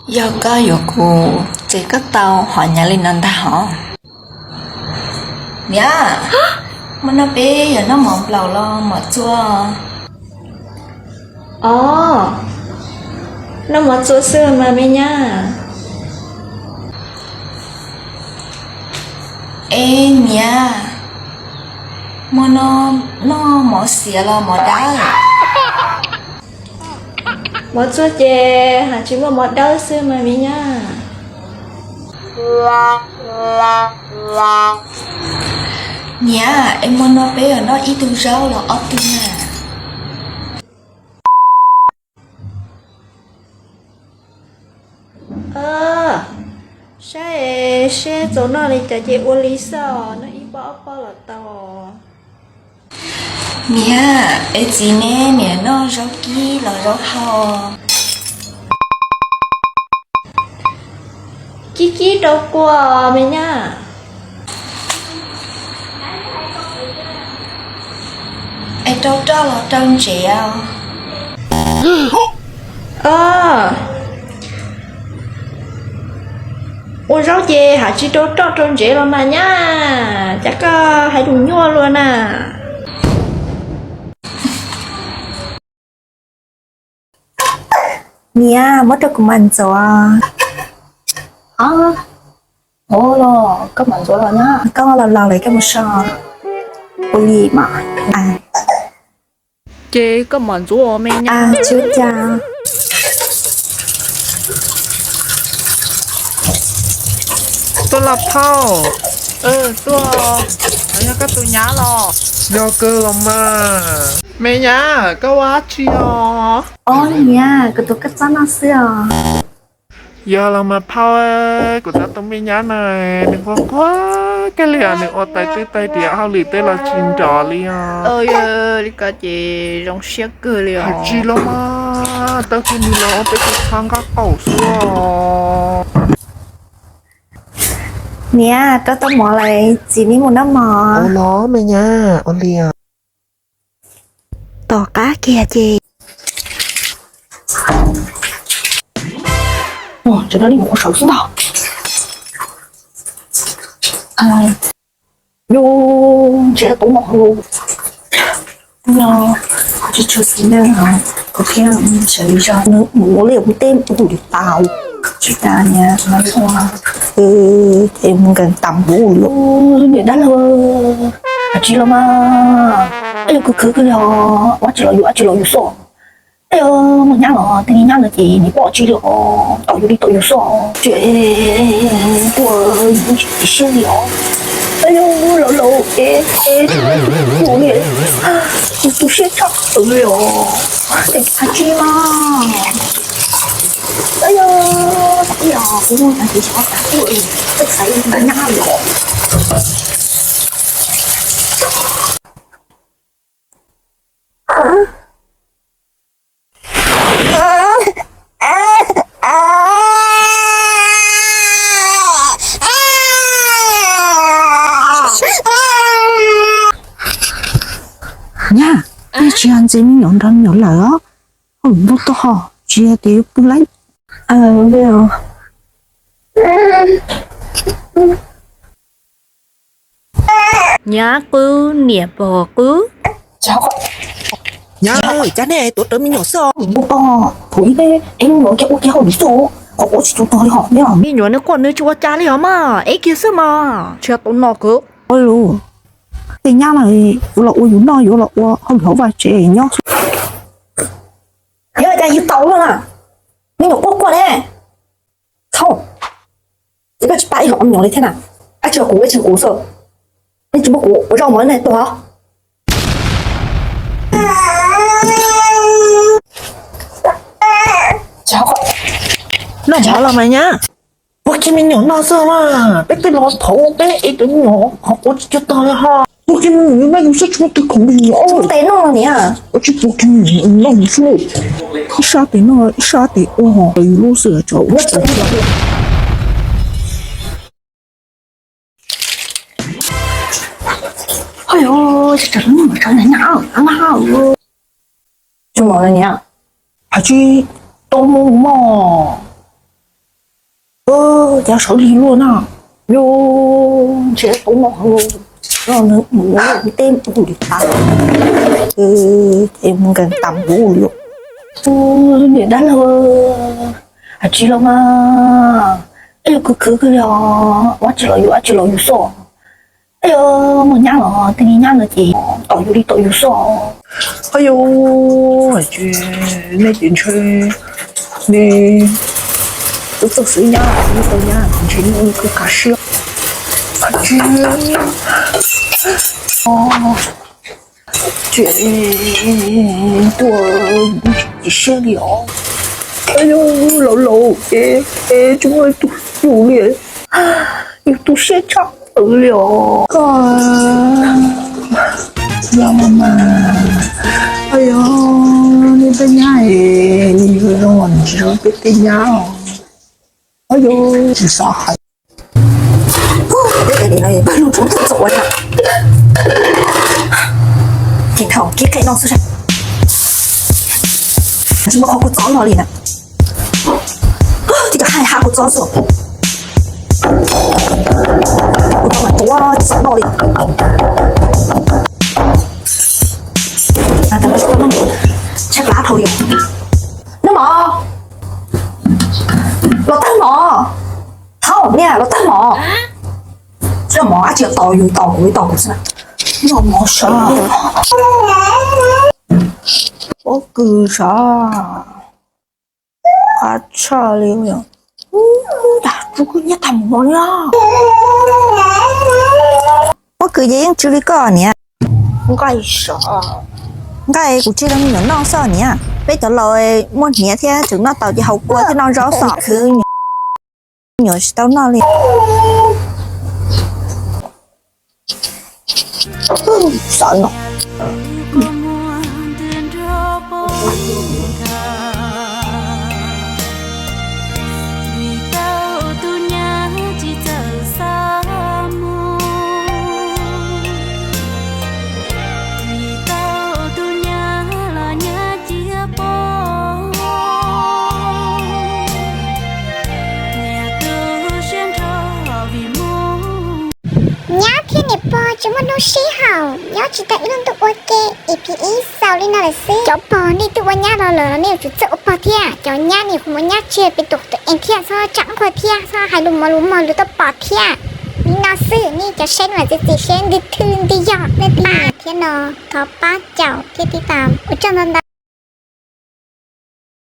Yog koj yuav kuv ces koj tau hov hnyav li no ntag hov. Niam, hmo no peb yuav noj mov nplaum los mov txua? Os, noj mov txua xwb mas me nyab. Es niam, hmo no noj mov xiav los mov dawb? Mov txua ces haj tsis muaj mov dawb xwb mas me nyab. Niam, es hmo no peb yuav noj ib tug zaub los ob tug na? Saib seb txaus noj li cas ces ua li xwb os, noj ib pob ob pob los tau. Niam, es txiv neb niam noj zaub kib los zaub hau? Kib kib rau kua me nyab. Es rau roj los rau ntsev? Ua zaub ces haj tsis rau roj rau ntsev los mas nyab, cas koj hais lus nyuaj luaj na. Niam, muab rau kuv mam ntxuav. Os, koj mam ntxuav los na, koj los laus lawm koj mus so. Ua li mas. Ces koj mam ntxuav me nyab. Tuaj los phauj, tuaj, yog koj tus nyab los? Yog kawg los mas. Me nyab, koj ua dab tsi os? Os niam, kuv tuav koj txob noj xwb os. Yog los mas phauj, kuv tab tus me nyab na, nws quaj quaj kawg li os, nws ua tais twb tais diav hauj lwm tej los tsis nrov li os. Li ko ces zoo siab kawg li os. Hais tsis los mas, tau kiag nws los ua peb tus txhab nqaj qaum xwb os. Niam, koj tau mov lawm, txiv neb mus noj mov. Ua los me nyab, ua li os. Tom qab kiag ces, tsam no li mus ua saum xwb ntag. Yus ntshe tau no, no tsis tshua xis neej, kuv thiaj xav li zog mus ua liaj ua teb ua tus li tau. Tsis tas niam, es mus nkees tas npaum li niam dab laug. Hais tsis los mas, yog kuv khwv kawg li os, ua tsis los yus, ua tsis los yus xwb. Muaj nyab los tej nyab no ces nws pom tsis li os, tau yus li tau yus xwb. Tsis ua yus tsis siab li os. Laus laus es ua li, yus tu siab tshaj plaws li os. Hais tsis mas, yog kuv muaj tag kis xyov tas tuaj, txhais nyab li os. Nyab, nej tsis yog ntxiv me nyuam nrog me nyuam lawm os? Hauj lwm ntuj tag ho tsis yog tias yuav pw lawm. Nyab qwb niam pog qwb. Nyab, cas nej tuav rawv me nyuam xwb os? Npua pog, thaum ib pliag ib hnub no kiag ua kiag hauj lwm xwb, qhov quav tsis tu tog li hos. Me nyuam nws quaj nws tsis ua cas li hos mas, ib kiag xwb mas, tsis yog tau no kawg. Ua lus, tej nyab no yuav los ua yus noj, yuav los ua hauj lwm hauv vaj tsev nyob. Yog cas yus tau luaj na, me nyuam quaj quaj ne. Thaum, ces koj tsis pab ib hom me nyuam li thiab na, ab tsis kuv, ab tsis kuv xwb, nej tsis muab kuv ua zaub mov nej tuag. Noj mov los mas nyab. Puag kiag me nyuam no xwb na, peb twb los thaum peb ev cov me nyuam qhov quav tsis tu tog li ho. Puag kiag me nyuam no yus saib tsis muaj tus khoom me nyuam. Tes noj niam. Ua tsis puag kiag me nyuam no xwb. Ib sab tes noj ib sab tes ua ho yus lub xwb tso. Hos, tsis tsam lub no tsam nyab, nyab. Tsis mov niam. Hais tsis tau mus mog. Cas sawv lig luaj na. Yus ntshe tau noj heev, noj nws mus teb hu li tas, ces mus nkees tas mus li. Niam dab laug, hais tsis los mas, es yus khwv khwv kawg li os, ua tsis los yus, ua tsis los yus xwb. Es yog muaj nyab los tej nyab no ces tom yus li tom yus xwb. Qhov yus hais tias nej ces ntshe nej twb txawj xwb nyab, nej tau nyab ntshe nej kuj kav siab. Tsis, tsis tuaj tsis siab li os. Laus laus ces tsis muaj tus yus li, yus tu siab tshaj plaws li os. Koj yog mas, yog nej tej nyab es yus zoo los tsis zoo peb tej nyab os. Yus tsis xav hais. Pawg lug tsuav txom ua, ces thaum kib qe no xwb, tsis muaj qhov kua txob no li na. Tib cov hais ha kua txob xwb, kua txob mas tuav tsis xav noj li. Tshab plab dhau li. Nab mov, los tawg mov, thaub niam los tawg mov. Tsis mov ab tsi tos yus tos kuv tos kuv xwb. Noj mov sav, pob kws sav, qab tshaj li. Dag tsuj kawg nyiaj tag mus no li. Pob kws ces yeej tsw li koj niam. Nqaij sav, nqaij kuv tseg rau me nyuam noj xwb niam. Peb cov laus muaj hniav thiab tseem noj tau ces haus kua thiab noj zaub xwb. Khwv nyuam tsis tau noj li. Xav no. Nyab thiab niam pog tsis muaj hnub sib haum, nyob tsis tau ib lub ntuj ua ke, ib phim ib xaus li no lawm xwb. Cov pog nej twb ua nyab los lawm los nej yuav tsum txawj ua pog thiab. Cov nyab nej ua nyab tsis peb tus tus ev thiab, txhob tsam nquag thiab, txhob hais lus mos lus mog lus tuaj pom thiab. Li no xwb, nej cov saib no mas txiav txim seb ntws thwj ntws yog nej tij thiab no, thov pab caum thiab tib tas ua tsaug ntau ntau.